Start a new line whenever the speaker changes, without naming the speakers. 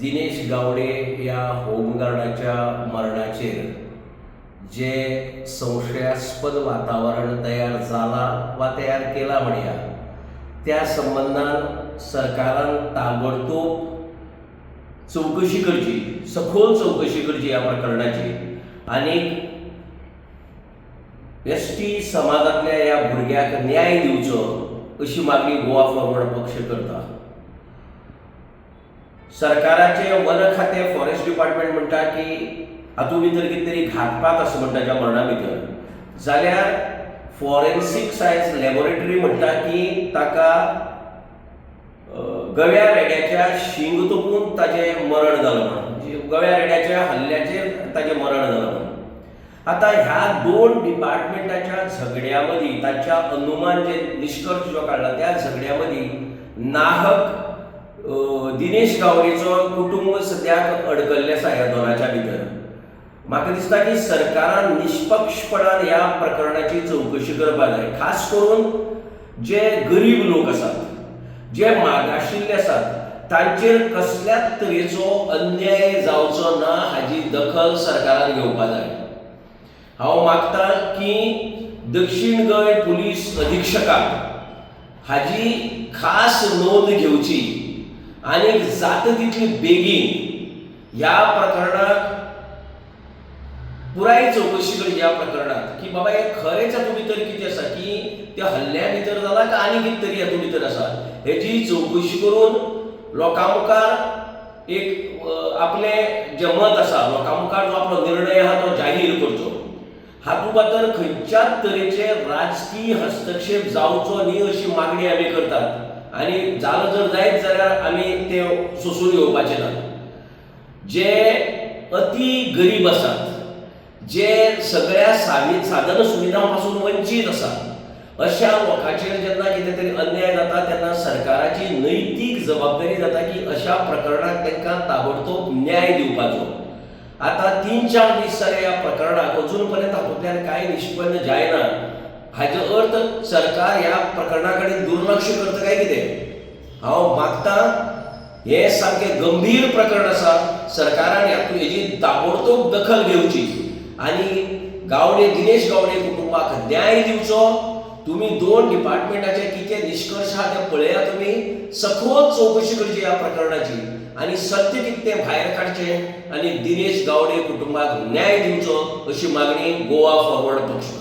दिनेश गावडे ह्या होमगार्डाच्या मरणाचेर जें संशयास्पद वातावरण तयार जालां वा तयार केलां म्हणया, त्या संबंदान सरकारान ताबडतोब चवकशी करची, सखोल चवकशी करची ह्या प्रकरणाची आनी एस टी समाजांतल्या ह्या भुरग्याक न्याय दिवचो अशी मागणी गोवा फॉरवर्ड पक्ष करता. सरकाराचें वन खातें, फॉरेस्ट डिपार्टमेंट म्हणटा की हातूंत भितर कितें तरी घातपात आसा म्हणटा ज्या मरणा भितर, जाल्यार फॉरेन्सीक सायन्स लॅबोरेटरी म्हणटा की ताका गव्या रेड्याच्या शींग तोपून ताजें मरण जालां म्हण, गव्या रेड्याच्या हल्ल्याचेर ताजें मरण जालां म्हण. आतां ह्या दोन डिपार्टमेंटाच्या झगड्या मदीं, ताच्या अनुमान जे निश्कर्श जो काडला त्या झगड्या मदीं नाहक दिनेश गावडेचो कुटुंब सद्याक अडकल्लें आसा ह्या दोनाच्या भितर. म्हाका दिसता की सरकारान निश्पक्षपणान ह्या प्रकरणाची चवकशी करपाक जाय. खास करून जे गरीब लोक आसात, जे मागाशिल्ले आसात, तांचेर कसल्याच तरेचो अन्याय जावचो ना हाजी दखल सरकारान घेवपाक जाय. हांव मागता की दक्षीण गोंय पुलीस अधिक्षकाक हाजी खास नोंद घेवची आनी जाता तितली बेगीन ह्या प्रकरणाक पुराय चवकशी करची ह्या प्रकरणात की बाबा हें खरेंच हातूंत भितर कितें आसा, की त्या हल्ल्या भितर जाला काय आनी कितें तरी हातूंत भितर आसा, हेजी चवकशी करून लोकां मुखार एक आपलें जें मत आसा, लोकां मुखार जो आपलो निर्णय आहा तो जाहीर करचो. हातूंत भितर खंयच्याच तरेचे राजकीय हस्तक्षेप जावचो न्ही अशी मागणी आमी करतात आनी जालो जर जायत जाल्यार आमी ते सोंसून घेवपाचे नात. जे अती गरीब आसात, जे सगळ्या साधन सुविधां पासून वंचीत आसात, अशा लोकांचेर जेन्ना कितें तरी अन्याय जाता तेन्ना सरकाराची नैतीक जबाबदारी जाता की अशा प्रकरणाक तांकां ताबडतोब न्याय दिवपाचो. आतां 3-4 दीस जाले ह्या प्रकरणाक, अजून पर्यंत हातूंतल्यान कांय निश्पन्न जायना. हाजो अर्थ सरकार ह्या प्रकरणा कडेन दुर्लक्ष करता काय कितें? हांव मागता, हें सामकें गंभीर प्रकरण आसा, सरकारान हेजी ताबडतोब दखल घेवची आनी गावडे, दिनेश गावडे कुटुंबाक न्याय दिवचो. तुमी दोन डिपार्टमेंटाचे कितें निश्कर्श आहा ते पळया, तुमी सखोल चवकशी करची ह्या प्रकरणाची आनी सत्य कितें तें भायर काडचें आनी दिनेश गावडे कुटुंबाक न्याय दिवचो अशी मागणी गोवा फॉरवर्ड पक्ष करता.